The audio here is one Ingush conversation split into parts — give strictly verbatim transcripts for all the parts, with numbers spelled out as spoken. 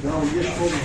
Да, есть форма.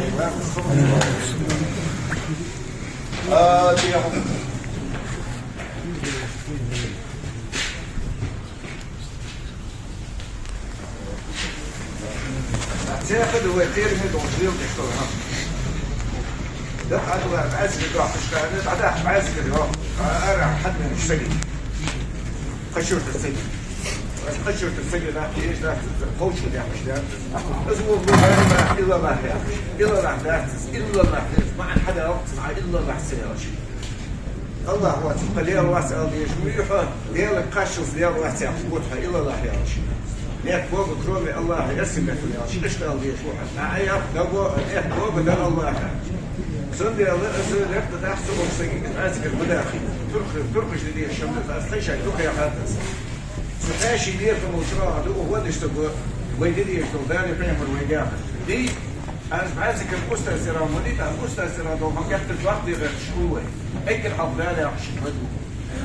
Фатиха. Цхьа хӀама да вай кхераме долаш леладеш дола хӀама. Дакъа Ӏадвар бӀаьзга дохкаш хана, дӀадахьа бӀаьзгара йоах. Ара хьадманаш саги. Кхычуртара саги. Кхычуртара саги дахьа, еш дахьа, кхочу дахьа, еш дахьа. Из вон бу, иллаллахӀ яхаш. ИллаллахӀ дац из, иллаллахӀ дац. МаӀан хьадоагӀа, цхьа иллаллахӀ ца яхаш. АллахӀ вац, тха Даьла вац ала дезаш ма вий хьо, Даьлага кхаччалца Даьла вац яхаш ва тхо, иллаллахӀ яхаш. Нет Бога, кроме Аллаха, эрсий меттала аьлча, иштта ала дезаш ва хьо. Ӏа яхар да Бо-, нет Бога, да Аллах. Цудухьа из лерттӀа дахьа цу боккхача сага, из бӀаьзгара ма дахийта. Турх-, турхаш де дезаш хӀама да, аз тхоашка дукха яхад аз. Цу хьаьший лерхӀам чӀоагӀа да, укх водаш саго вай де дезаш дола, Дала, Пайхамара вайга яхар. Дий, Аз бӀаьззигара устаз яра ма дий, аз устаз яра дола хӀама геттара жоп де гӀерташ хул вай. Эггара хьалха Дала яхачох ладувгӀа.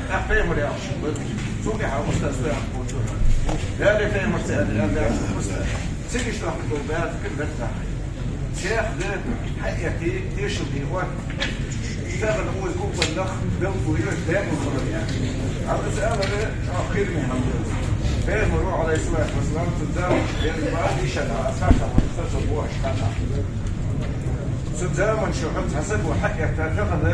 ТӀаккха пайхамара яхачох ладувгӀа. Цул тӀехьа устаз ва яхаш хул. Дала пайхамарца аьнна, аьнна яхачох устаз. Цига иштта хьа дола бӀаьззигара бетта дахьа. Цех де, хьаэтте, тешал де, вот. Тахан укхаза гулбенна нах белгало я уж даькъала хилар яхаш. Ала из алар чӀоагӀа кхераме хӀама да. Пайхамаро, Ӏалайхи ссалату вассалам, цун заман чу бер ба, дийша да, асхьабаш, асхьабаш бохаш хана. Цун заман чу хӀанз цхьа саго хьаэтта, тахан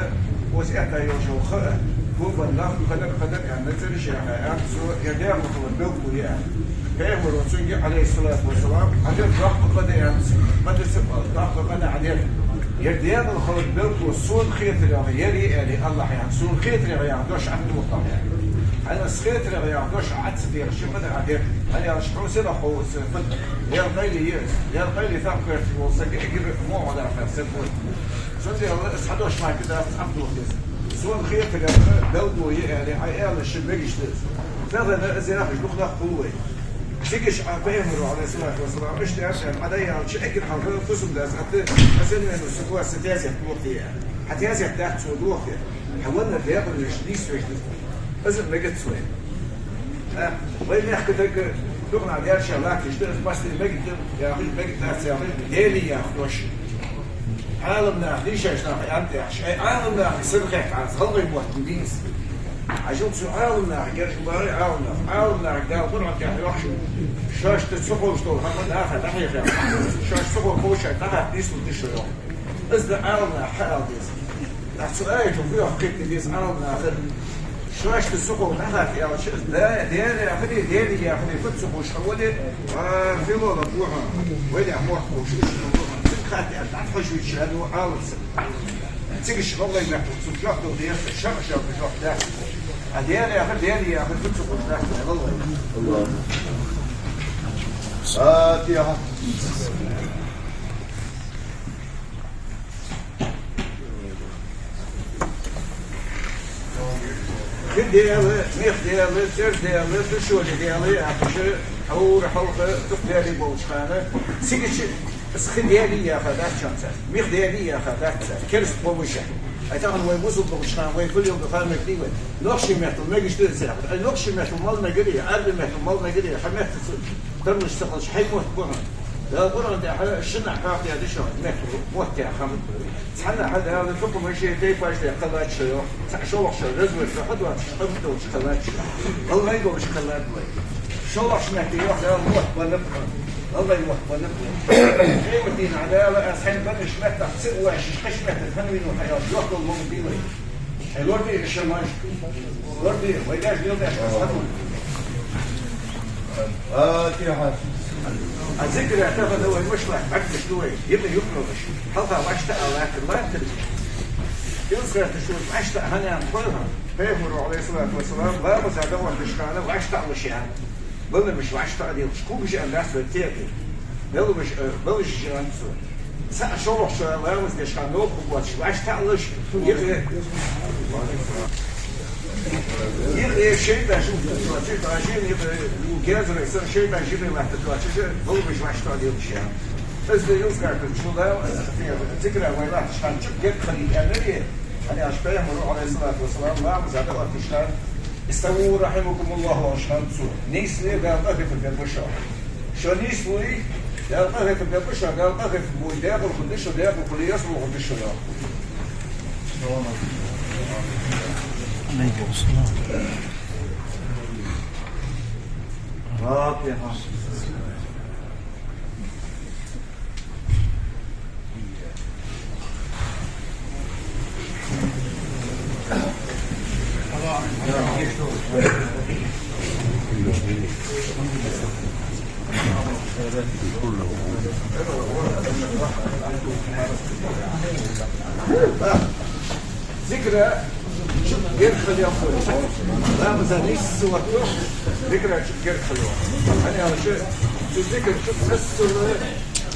укхаза этта йолча ха а, гулбенна нах, кхадар, кхадар аьнна, цӀераш яха, аьнна, цо ер даькъала хилар белгало я. Пайхамаро цунга, Ӏалайхи ссалату вассалам, хьадер доккха къа да аьнна, къа да ца, доккха къа да хьадер. Ер даькъала хилар белгало сона хетарагӀа яр, аьле, АллахӀа яхар, сона хетарагӀа яха дош Ӏа тохаргда. ХӀана, са хетарагӀа яха дош Ӏа ца техача, къа да хьадер. ХӀана аьлча хьона сенах хов из, фу да, Даьла къайле я из. Даьла къайле тӀакхоачаш вола саг эггара мугӀара хьа саг ва. Цудухьа из хьа дош мара дац, Ӏа тохаргда из. Сона хетарагӀа белгало я, аьле, Ӏа аьлча мегаш да из. Тахан из яхаш дукха нах хул вай. Цига Ӏа пайхамаро, Ӏалайхи ссалату вассалам, иштта аьнна, Ӏа дӀааьлча, эггара хьалха фусам-дас атта, Хьасан, вена, сога са таьзет дохаргда. Хьа таьзет дац, цо дохаргда. Хьа веннар даькъала веш, нийсвеш да. Из а мегац вайна. А, вай мехка дагга дукха нах даьржа латташ да, из массане мегаргда яхаш, мегаргдац яхаш, Даьлий яха дош. Ӏаламнаха, дийшача наха аьннад яхаш. Ай, Ӏаламнаха сенна хет Ӏа, гӀалгӀай мотт ма дий из. Хьажал, цу Ӏаламнаха, герга багӀий Ӏаламнаха. Ӏаламнаха Дала Къуръан тӀа йоах шоана: шоашта ца ховш дола хӀама наха дӀахьехар, шоашта ца хов ховшашка дӀахатта нийслургда шо, йоах. Из да Ӏаламнаха хьаала дезар. ТӀаккха цу аятах фу йоах кхетаде деза Ӏаламнаха? Шоашта ца хов дӀахатта аьлча, да, Даьла яхари, Даьлий яхари фуд ца ховш хьавале, а, филолог ва хьо, вайнаьха мотт ховш, уж ва хьо. Цига хатта аьлча, дӀатӀахьожавеча аьннад Ӏаламсаго. Цига шоай гӀалгӀай меттала цунна жоп дала деза, шаха шоай жоп дац. А Даьла яхар, Даьлий яхар фуд ца ховш дац, вай гӀалгӀай. Фатихьа. Хи Даьла, мех Даьла, цӀер Даьла, душоли Даьла яхаш, хьаура хьалха дукха даьлий болча хана, цигача из хи даьлий яха дац шоана цар, мех даьлий яха дац цар, кераста болаш. Ай, тахан вай бусалба болча хана вай фу леладу ха мегаргдий вай? Нохчий меттала мегаш да из яхар. Ай, нохчий меттала мала мегарий, Ӏарбий меттала мала мегарий, хьа метта ца тарлуш ца хилча, хьай мотт ба хьона. Дала Къуръан тӀа шиннахьа хьоахадаьд шоана меттала мотт яха хӀама. Цхьаннахьа Дала тукхамаши тайпаши даь кхеллад шо, йоах. Цхьа шоллагӀчо развод хьадоацаш, къам долаш кхеллад шо. ГӀалгӀай долаш кхеллад вай. ШоллагӀча метте, йоах, Дала мотт беннаб хьона. ГӀалгӀай мотт беннаб вай. Къематдийнахьа Дала аз хьайна беннача меттах ца воашаш, кхыча метта хьавенав хьо аьлча, йоах, дола ма дий вай. Хьай лораде шоай маж. Лораде, вай даьша леладаьча хӀаман. Фатихьа. А зикар тахан вай мишта латт, бӀаргаш ду вай, юкъе-юкъе йолаш. Хьалха вӀаштӀа а латтар, латтар. Илсхаьрта шура вӀаштӀа хӀана аьннад хой хьона? Пайхамаро, Ӏалайхи ссалату вассалам, ламаза дӀаотташ хана вӀаштӀа а луш аьннад. Беламаш вӀаштӀа а делаш, кулгаш аьнна дац вай тӀехьа. Беламаш, э, белаш аьннад цо. Цхьа шоллагӀчо ламаз деш хана новкъа воацаш, вӀаштӀа а луш, юкъе, юкъе шайтӀа жугту доацаш, дӀа жена юкъе гезарий санна шайтӀа жиме латта доацаш, беламаш вӀаштӀа а делаш аьннад. Из да илсхаьрта шура ламаз, зикара вай латташ хана чӀоагӀа герга хилийта аьннадар, хӀана аьлча Пайхамаро, Ӏалайхи ссалату вассалам, ламаза дӀаотташ хана: «استووا رحمكم الله», — оалаш хиннад цо. Нийсле, Дала къахетам бергба шоана. Шо нийслой, Дала къахетам бергба шоана, Дала къахетам бой, даькъала хургда шо, даькъала хуле, ялсмала хургда шо, йоах. Фатихьа. Зикара чӀоагӀа герга хила йоах. Ламаза нийсса ватто, зикара чӀоагӀа герга хила йоах. ХӀана аьлча цу зикара чу массаза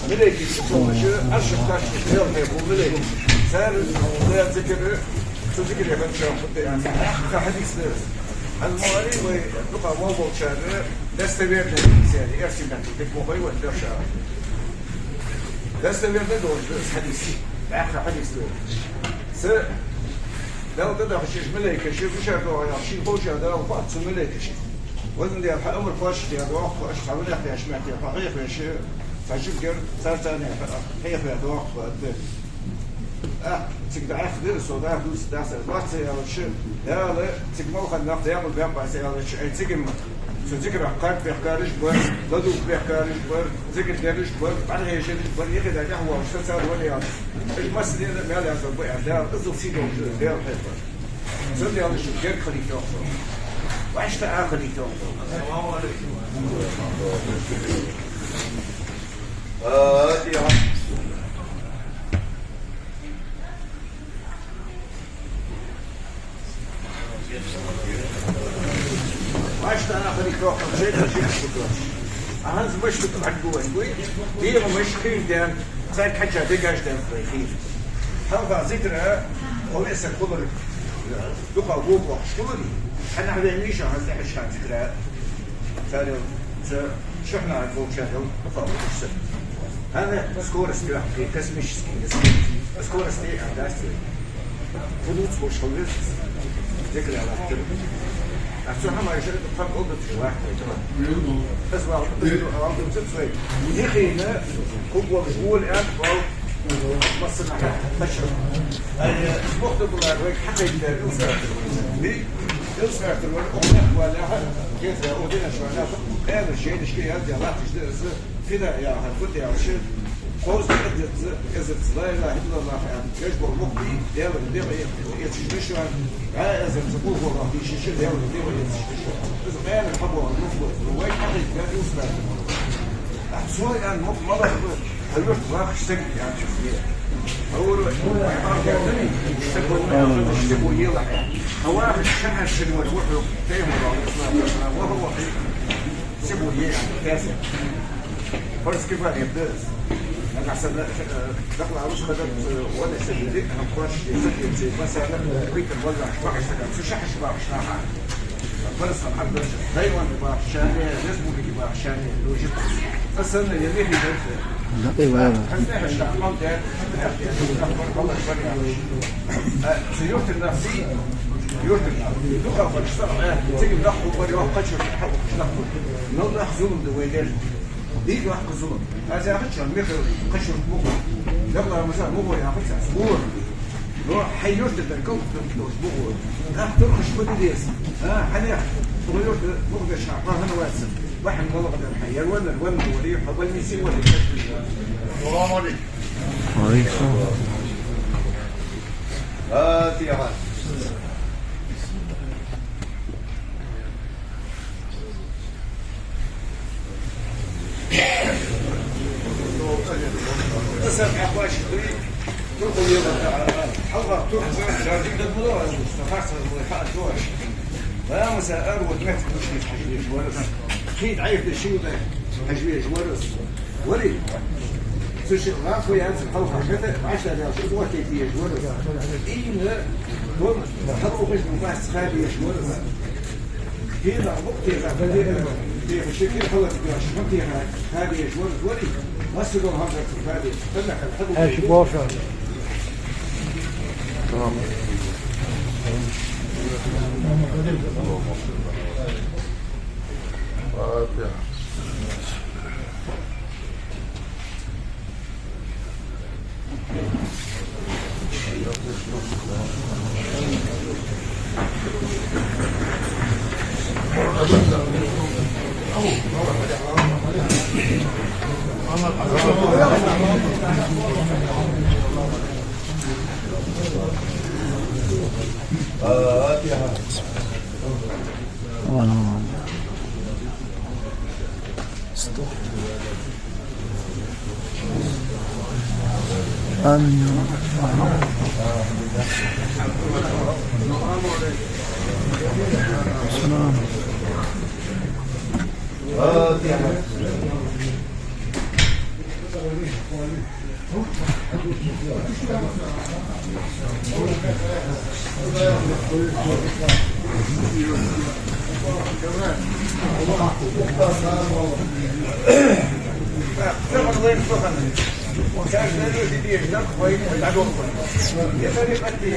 малейкаш чу болаш, Ӏаршах кхоачаш лелхе бу малейкаш. Цар даь зикар, цу зикаре бенна чам хӀуттаьннад. Кхы хьадис да. Хьалмагара вай дукха вал болчар достоверный хьадис, эрсий меттала дика ма хой вайна дешаш. Достоверно долаш да из хьадис. ДӀаьха хьадис да. Са Далла тӀадахача малейкаша, гуш доагӀа яхаш, шийна ховш Дала хоатт цу малейкашта. Везан Даьла, хьа амар кхоачашде доагӀа тхо, аша хьа ванах деш мехте, хьо хьехавеш, цхьа жугар, царца хьехаве доагӀа тхо, аьннад. А, цига дӀаьха дира со, да, дувца дацар, вац аьлча, Дала цига мел хинна нах декъала баьб аз аьлча, ай цига-м цу зикрах кхарда бехкараш бар, ладувгӀа бехкараш бар, зикар дераш бар, бӀарахьежараш бар, юхе дӀа тӀехвоалаш са цар вале аьлча. Уж массанена а мел яздаргба аьнна, Дала иззал сий долаш да, Даьла хьехар. Цудухьа шуга герга хилийта йоах со. Вешта а хилийта йоах со. Фатихьа. Вешта а хилийта йоах со, шайтӀа шиъ шу дош. А хӀанз мишта хьагуван гуй, дегӀамаш хийрден, царга хьежжа дегаш ден вай хийра. Хьалха зикра, хьо весар хулар, дукха вогӀаш хулар, хьанахьа вен миша хӀанз тӀехьашха зикра. Царел ца шихьна болчарел дукха вогӀаш са. ХӀана скорость яхкий, космический, скорость а дац вай. Худуц бош хала веза, зикра латтар. А цу хӀамаша тӀа кхам болдуцаш латтар. Аз вал, аз вал дувцац вай. Дихийна, хӀуг волаш вола аьнна вал, массанахьа хьаша. Ай, мохта булар вай хьакхайда илсгӀаттар вай. Ми, илсгӀаттар вай, охьнех валахьа, кхетра, охьденаш валахьа, къаьна шайнашка яз я латташ да аз. Фида яхар, фуд яхар ши, кховзткъа эзарза, эзарза ла илахӀа иллаллахӀ аьнна, кхеш бола мохк бий, Даьлагара дегӀ эцаш да шоана, дӀа эзарза къулхӀуаллахӀ дийшача, Даьлагара дегӀ эцаш да шоана. Из къаьна хьабоагӀа мохк ба, вай хьакхайкабаьб илсгӀаттар. Ахьа цо аьнна мохк малагӀа ба, хьа юрта вахаш саг яхача хье. Хьавар, хьавар, саг ва, саг ва елахь. Хьавахаш шахьар шин вар вухьу, тайхӀа вахаш, вахаш, вахаш, вахаш. Сибу е, кеса. Фарз кифаят да из. Нагахь санна, э, дакъа лалуш хадат, э, вале са дили, хӀама кхоачашде, сатирций, масала, витар валлахьаш, бахьаш сага, цу шахьаш бахьаш наха. Фарз хӀама хьабдача, Тайване бахьаш шане, республике бахьаш шане, лужит. Аса санна, я михи дальше. Дакъа вала. Хазна хьаша, хӀама да, хӀама да, хӀама да, хӀама да. Э, цу юртара нах, юртара нах. Дукха бахьаш сара, э, цига нах хӀу бар, йоах, кхачур, хьа, нах хӀу. Нал нах зулам да вай дер. Дий доккха зулам. Аз яхача, Михаил, кхачур мугӀо. Дагла маса мугӀо яхац аз. МугӀо. Но хьай юртара дар кал, мугӀо. Нах турхаш ма дидес. А, хьанех, тхо юртара мугӀо деш хьа, хьа хӀана вац. Вахьан малагӀа дар хьа. Яр ваннар, ваннар вари, хьа больнице вари. Салам алейкум. Алейкум. Фатихьа. Хий дӀайха ши вай хьажа везаш вар из. Вари. Цу ши гӀафу яц хьалха хета, бӀаьшта даьлча, из вахе тиеш вар из. Ийна, дон, хьалухаш бу бац ха деш вар из. Дина, мукъ теха, теха, ши кир хьалар деш, хӀама теха, ха деш вар из, вари. Масса дол хӀама дац ха деш. Танна хьал хьабу. Эш боша. Тамам. Фатихьа. آمين يا رب. السلام. Из поколение в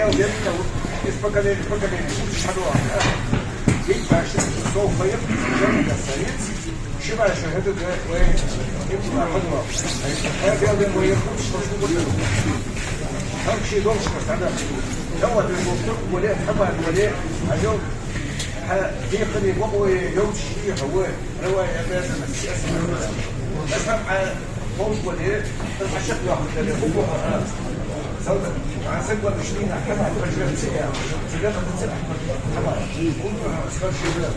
поколение. Из поколения в поколение. Ведь ваши софаем, чем касается. Ши башха хӀета да вай, ибла хӀанва. Хьа белден вай якхуча хӀанз гургда. Хьа ши долча хӀанз да. Давай, вай гургда, вале, хьабар, вале, хьажал. Хьа декхари вакъ вай, йолча ши хьа вай, равай обязанность. Ас хьа полк вале, ас хьа шакъ вахар дале, хӀу вахар. Салда, ас саг вале шнина, хьабар, хьажал, цига, цига, цига, хьабар. Кулга, ас хьа ши да.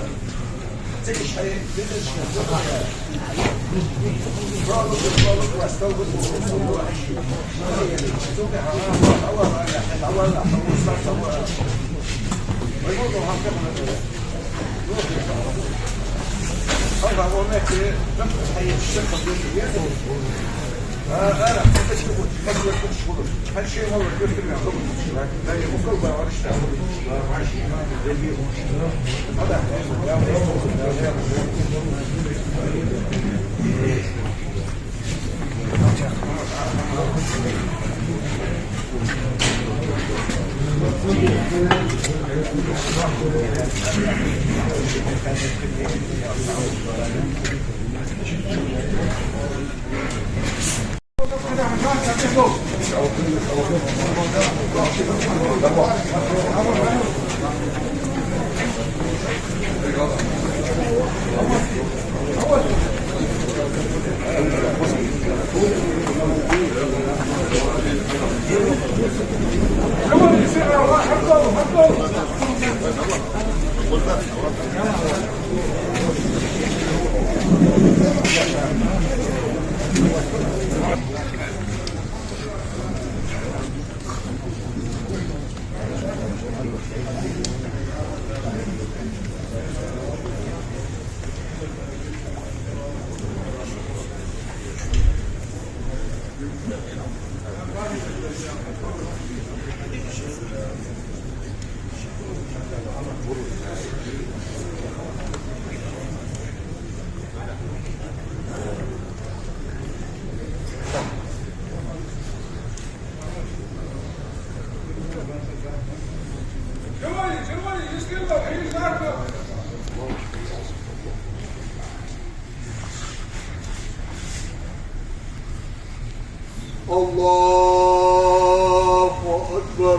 الله أكبر.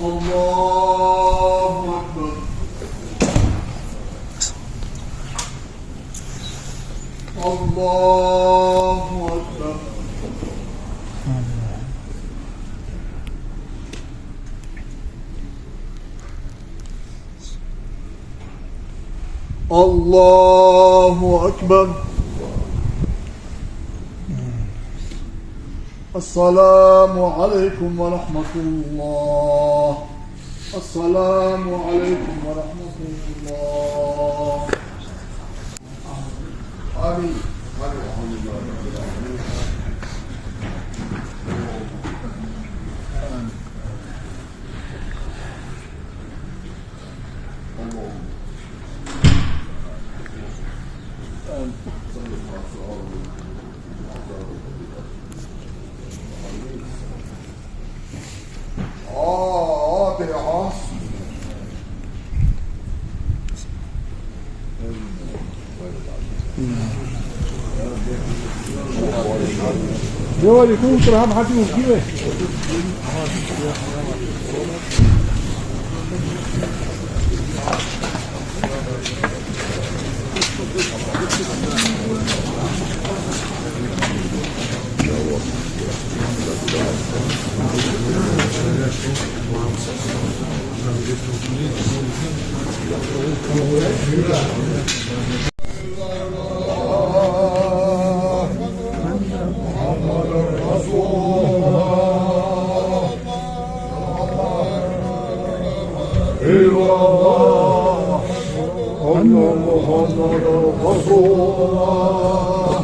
الله أكبر. الله أكبر. الله أكبر. السلام عليكم ورحمة الله. السلام عليكم ورحمة الله. آمين. آمين. الحمد لله رب العالمين. Говорит, утро, а, хьатӀа киве. أشهد أن محمدا رسول الله.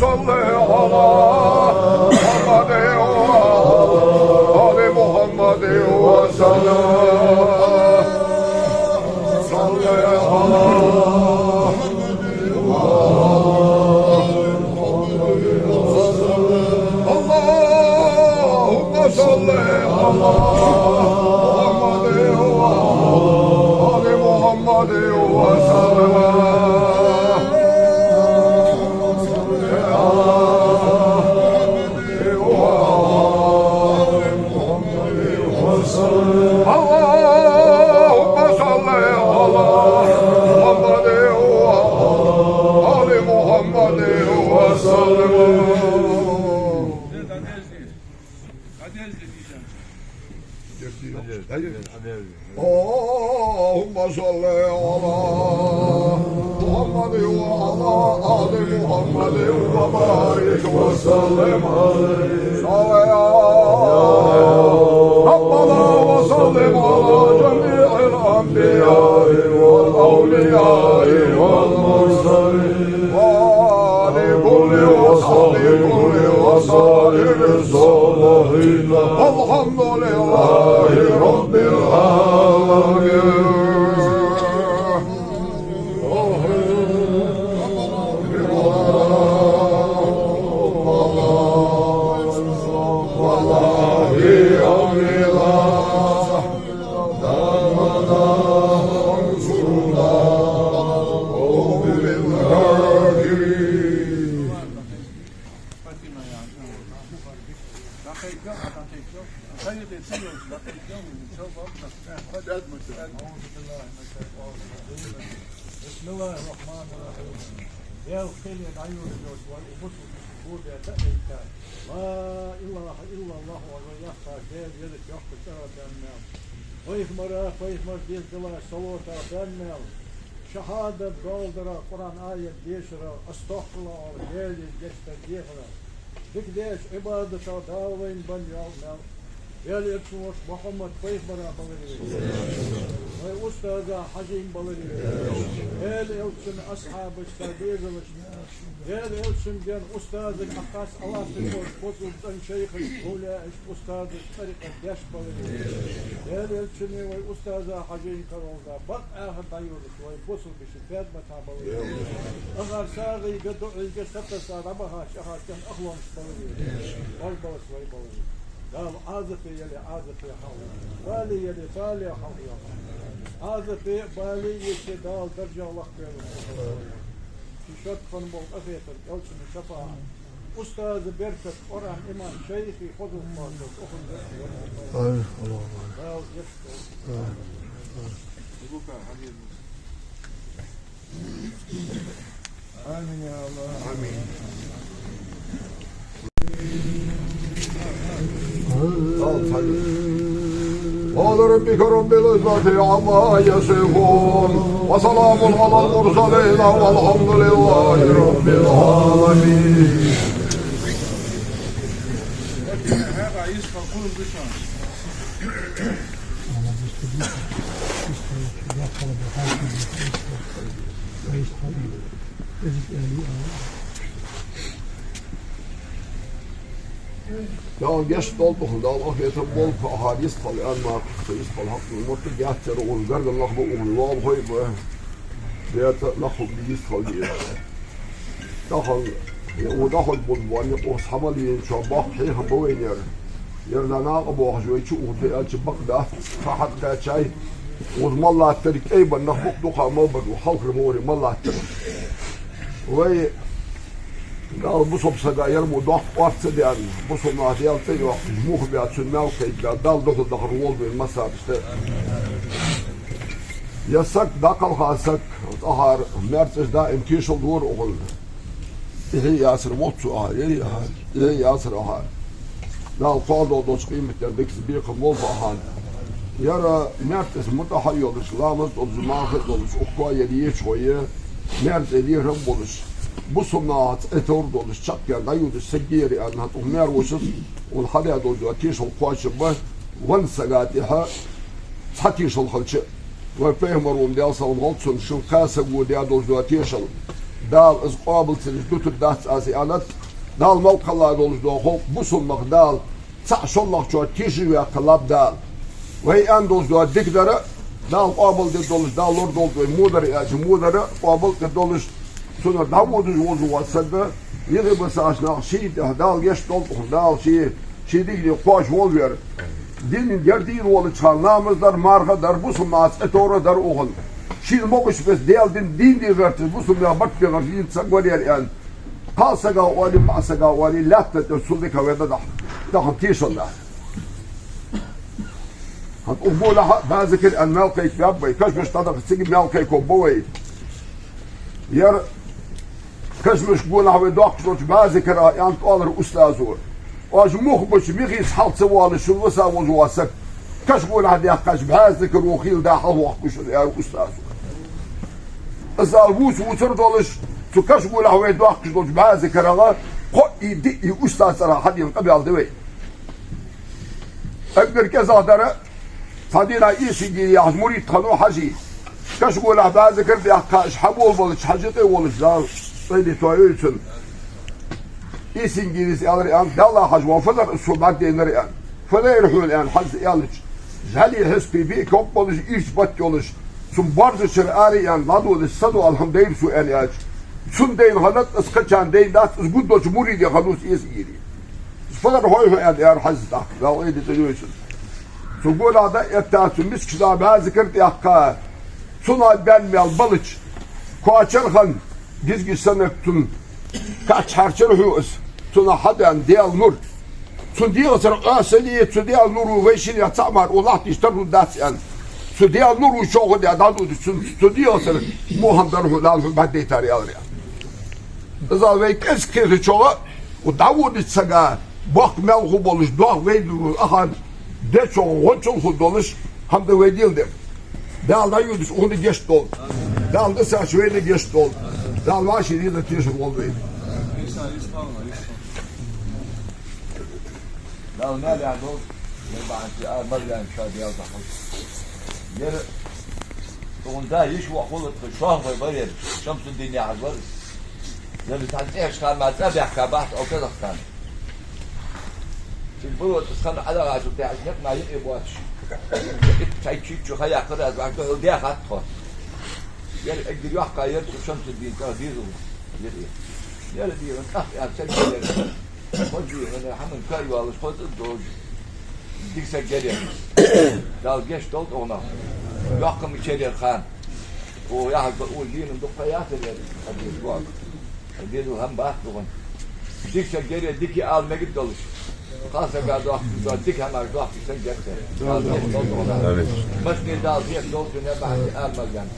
صل على محمد وعلى آل محمد وسلم. صل على اللهم صل على محمد وعلى آل محمد وسلم. اللهم صل على محمد وعلى آل محمد وسلم. اللهم صل على محمد وعلى آل محمد وبارك وسلم عليه. صل يا ربنا وسلم على جميع الأنبياء والأولياء والمرسلين وآل كل وصحب كل وسائر الصالحين. الحمد لله رب العالمين. بسم الله الرحمن الرحيم. Даьла кхеле дӀайолаеш вай бусалба бо бетта айта. لا إله إلا الله оалаш вай яхаш, Даьла елча йоккха чӀара баьнна мел, пайхамара, пайхамара дезалашта салота баьнна мел, шахӀадат доаладара, Къуръан аят дешара, астагӀфируллахӀ оалаш, Даьла гешт дар дехара, дика деш Ӏибадата Дала вайна баьнна йола мел, Даьла элчан воша Мухьаммад пайхамара баларе вай, вай устаза Хьажийна баларе вай, Даьла элчан асхьабашта, дезалашта, Даьла элчан ден устазага хьакъас алатта бусалба цӀен шайхашта, эвлияашта, устазашта, тӀарикъат деш баларе вай, Даьла элчане, вай устаза Хьажийна каролда бакъ ахар дӀайолаеш вай бусалба йиша Фатимата баларе вай, ахар сагӀийга, дуӀайга, сатоса дӀабахача ахар цӀен ахлонаш баларе вай, вож балас вай баларе вай. Дала Ӏазапе яле, Ӏазапе хьалхайоаккхалба. Бале яле, бале хьалхайоаккхалба. Ӏазапе, бале еча Дала даржа лакхбелба. Ший шортта хинна бола къахетам, элчан шафаӀат, устаза беркат, Къуръан, иман, шайхий хозал кхоачаш, укхун деррига. Амин. Аллахумма амин. Дала гешт долда. Амин. آمين يا الله. آمين. سبحان ربك رب العزة عما يصفون، وسلام على المرسلين، والحمد لله رب العالمين. Дала гешт долда, Дала къахетам болба, ахар йистхила аьнна мара, йистхила хьакъ ма мотта геттара, укхун гаргара нах ба, укхун лоалахой ба, бетта нах хургба йистхила деза. Тахан е укх дӀахо бузбоанна укхаза хьабалийначоа боккха хьехам ба вайна ер. Ер дӀа накъабоахаш вай чу ухаш аьлча бакъ дац, ха хьатӀакхаьчай. Укхаза мел латтар кӀайбар нах ба-кх, дукха мел бар, хьалхара море мел латтар. Вай Дала бусалба сага ер мо доккха орц ца даьнна, бусалба нах Даьла цӀи йоаккхаш, мух баь, цун маьл кхайкабаь, Дала духьал дахар лолда вайна массанена. Ер саг, дӀакхалха саг, цӀагӀара маьрцӀаж даим тешал дора укхунна. ТӀехье яцар воаццу ахьа, ер яхьа, тӀехье яцар ахьа. Дала кхоадолча къематдийнахьа дикаца бекхам болба ахьа. Ер маьрцӀаж мутӀахьа а йолаш, ламаз а долаш, марха а долаш, укх коа ер еча хой, маьрцӀе лерхӀам болаш, бусалба нахаца Ӏетовр долаш, чакхдаьнна дӀайодаш саг я ер аьнна, хӀанз укх маьр-вошас, укхунна хьадаь долаш дола тешал кхоачаргба, венна сага тӀехьа цхьа тешал хилча а. Вай пайхамара, Даьла салам хилда цунна, шин кхаь саго даь долаш дола тешал Дала из къоабал ца дича дутаргдац аз аьннад. Дала малт хала долаш дола халкъ бусалба нах Дала цхьа шоллагӀчоа тешаш ваьккхалба Дала. Вай аьнна долаш дола дикадар Дала къоабалде долаш, Дала лорадолда вай во дар аьлча, во дар къоабалде долаш, цунах дӀаводаш волаш вола саг, юхе бисача наха ший тӀехьа Дала гешт долда, Дала ший, ший дикане кхоачаш волва ер. Дин яр дийна волча хана ламаз дар, марха дар, бусалба нахаца товра дар укхун. Шийна могаш беса Даьла дин, дийна де гӀерташ, бусалба наьха барт бе гӀерташ дийна саг вар ер аьнна. Кхалсага оалий, маӀасага оалий, лаьтта тӀа цул дика вай дӀадахьа, тахан тешал да. ХӀанз укх гонахьа база кара аьнна маьл кхайкабаьб вай, кашамаш дӀадаха цига маьл кхайкабаьб вай. Ер кашамашка гонахьа вай доаккхаш долча база кара аьнна тӀоалар устазо. Оаш мух бача михица хьалха ца воалаш, шун виса волаш вола саг, каша гонахьа даьккхача база каро хийла да хьалвоаккхаш, аьлар устазо. Из ала вувца-вувцар долаш, цу каша гонахьа вай доаккхаш долча база карагӀа кхоъ а, диъ а устаза цӀерагӀа хьадена къамаьл да вай. Эггара кӀезагӀа дар, цхьан дийнахьа Эсенгири яхача мурид хиннав Хьажий. Каша гонахьа база кара даьккха, уж хьаболабелча Хьажий тӀа волаш, Дала къайле тоаюй цун. Эсенгирис аьлар аьнна: «Даьла Хьажа, ва фу дар из хьо бӀаргадайнар?» аьнна. «Фу дайра хьона?» аьнна, Хьажас аьлча, жӀали хьисапе биъ ког болаш, ийрча бат йолаш, цун борзачара ара аьнна дӀадодаш, са доалахьа дайра цо аьнна аьлча, цунна дайна хиннад из, кхычарна дайна дац, из гургдолча муридех хиннав из Эсенгири. «Из фу дар хой хьона?» аьнна, аьлар Хьажас тӀаккха, Дала къайле тоаюй цун. Цу гонахьа дӀа а этта, цу мискача наха база кара даьккха, цунах баьнна маьл балача, коачар хинна, гизгиш санна цун кач хьарчар хьу из, цунах хьабаьнна Даьла нур. Цун дегӀацара къоастале, цу Даьла нуро вай шинне цхьа мара укх лаьттах тӀа тарлургдац аьнна. Цу Даьла нуро чӀоагӀа даь дӀадодаш, цун, цу дегӀацара мухӀам дар хьона Дала хьона бӀаргадайтар, аьлар аьнна. Из ала вай кӀезига кхетачоа, укх дӀаводача сага боккха маьл хургболаш, догӀа вай дур ахан, дечох гӀончал хургдолаш хӀама да вай дел дер. Дала дӀайодаш укхунна гешт долда. Дала дисача вайна гешт долда. Дала вӀаший деза тешар волда вайна. Дала маьлехь долда, ер бахьанца а Марьям ша Даьла дахьал. Ер тхона да йиш вахулат шоах вай барер, Шамсуддин яхаш вар. Ер цхьан цӀераш хана ма цӀа баьхка бахьа тӀа Казахстан. Цуьнан болотас хана Ӏалагӏа шу тӀехьа некъ ма йикъе боацаш. Итт цхьай чуьйчу ха яьккхар аз, ваьш духьал дехат тхо. Ер эггара йоккха яр цу Шамсуддин тӀа дезал. Ер, ер дийгӀан тӀаккха яр царгара яр. Хоза дийгӀан хӀаман кхы а йоалаш, хоза а долаш. Дика саг яр ер. Дала гешт долда укхунах. Йоккха ма яр ер хана. О, яхьа ба, о, дийнан дукха яцар ер. Хьадис гуак. Дезал хӀама бац духун. Дика саг яр ер, дика ала мегаш долаш. Кхалсага дохкаш, дика хӀамаш дохкаш саг яр ер. Амин. Масне Дала дехар долда цунна бахьан а Марьям.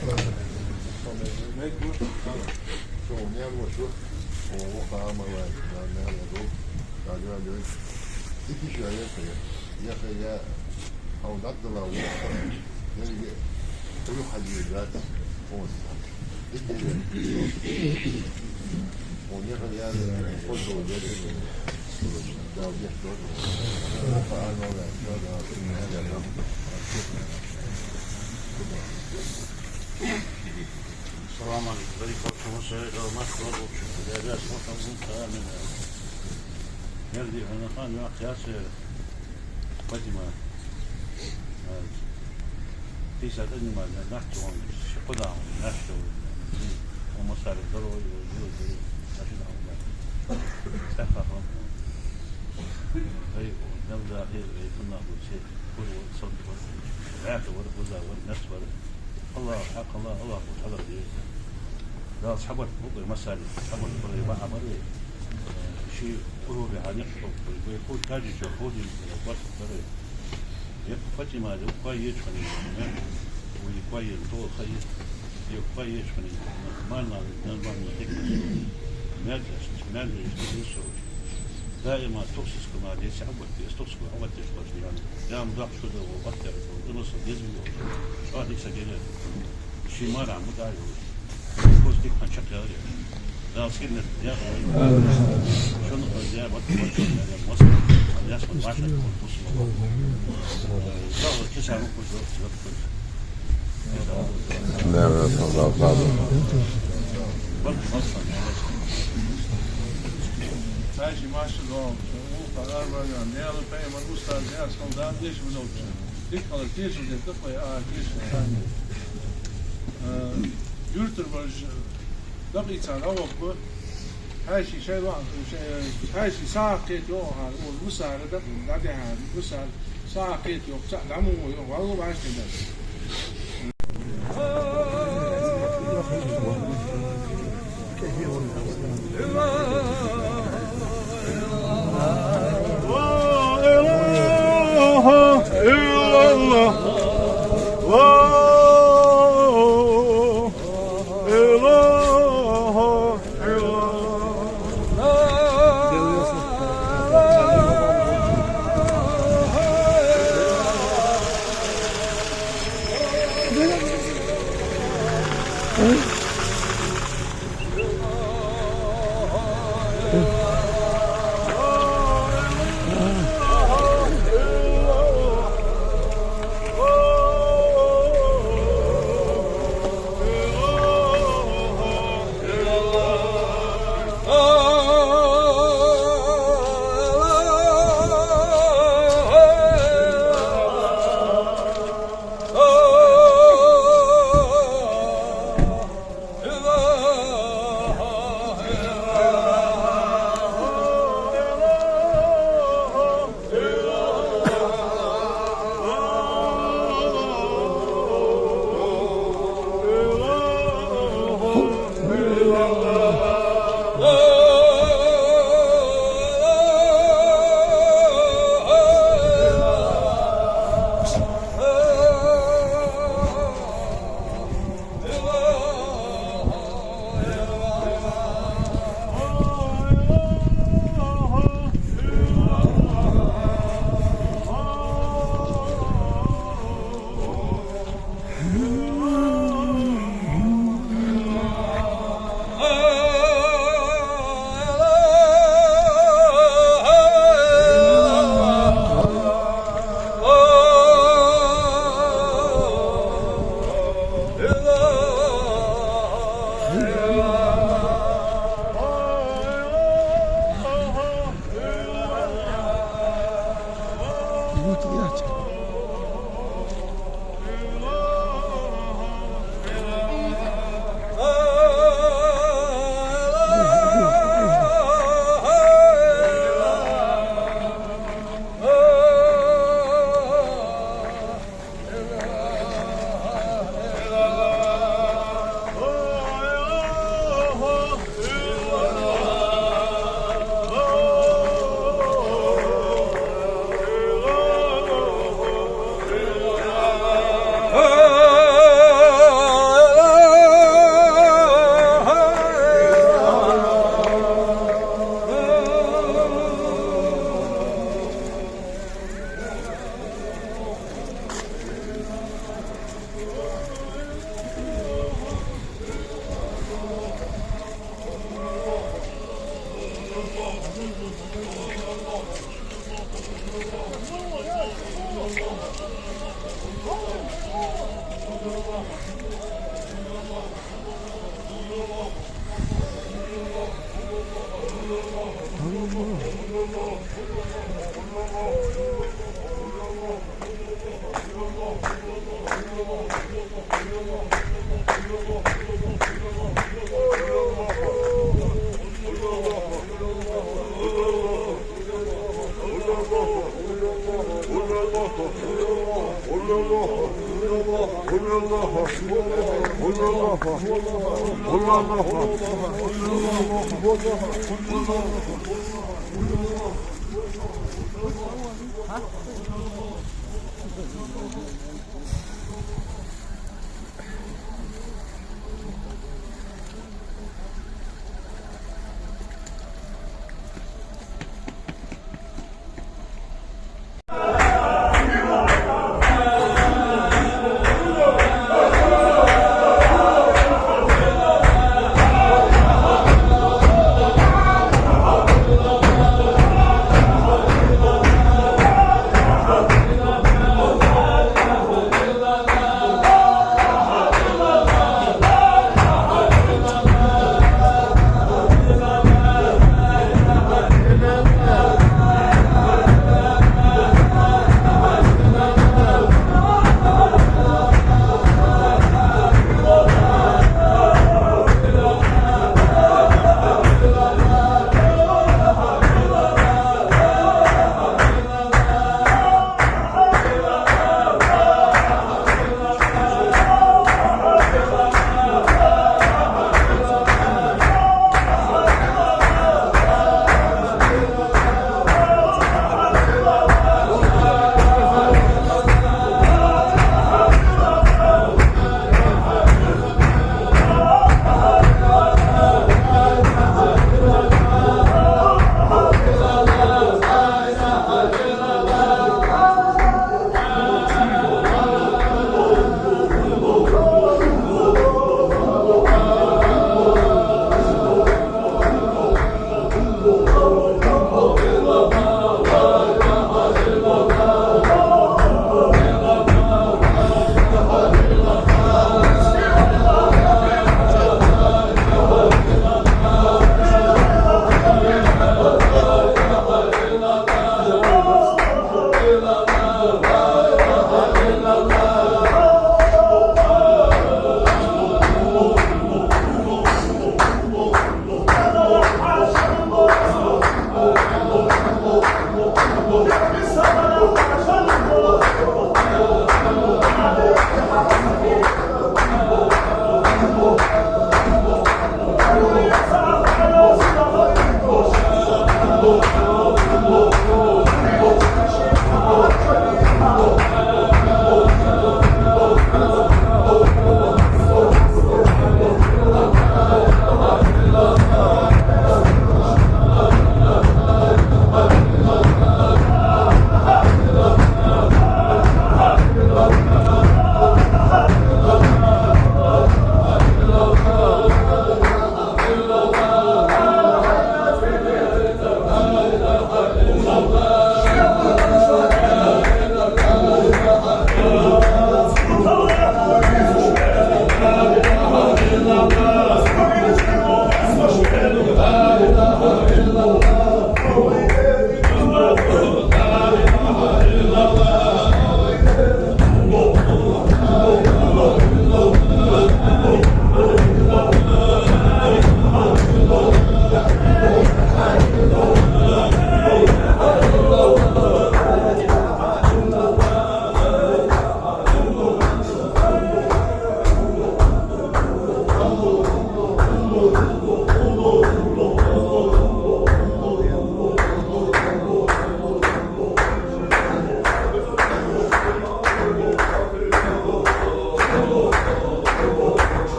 السلام عليكم. Баркал, Шамсуддин, Алла мах долда шух. Даьла раьза хилва шоана. Амин. Ер дийгӀан хан йоккха яцар ер. Фатима. Пятьдесят один ма, нах чугӀун, ши кхо дагӀа, нах чугӀун. Хьо массарел даро, йо, йо, йо, нах чугӀун. Сахафа. Ай, набда хир, ай, тунна хурси, хур вар, сон вар, гӀаьта вар, хуза вар, нас вар. Аллах хьакъ, Аллах, Аллах хьалар деза. Дала цхьабарт букъе масали, цхьабарт баре ма а баре. Ши къуруби хьанекъ тохкой, гой ху кажи чо ху дин барт баре. Як Фатима де кой ечхани, уй кой ен то хай, як кой ечхани, ман ман, ман ман, ман ман, ман ман, ман ман, ман ман, Даима тохсиска ма деци хьабатти, эс тохсиска хьабатти эш башни ян. Дам дах шуда во баттер, имас дезми. Шо дик са гене. Ши мара мудари. Хос дик хан чакъяри. Дал сирнет я. Шону я бат бат шону я мас. Я сан ваша мусула. Дал киса мукус. Да, да, да, да. Бат мас. Хьаьший машар доагӀа, улха арварган, Даьла, пайхамара, устаза, ясхал Дала деш ма долча. Дика хилар тешал де тӀакхой а тешал санна. Э, юртара бараш дакъий царна а воккху. Хьаьший шоай лоа-, шоай, хьаьший сагӀа кхета йоагӀа хьара, ола мусара дакъий, дӀадихьа мусара. СагӀа кхета йоагӀа, цхьа дӀа ма гӀо йоагӀа, валлахӀи, вӀаштӀехьа дац. لا إله إلا الله. لا إله إلا الله.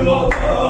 Аллаху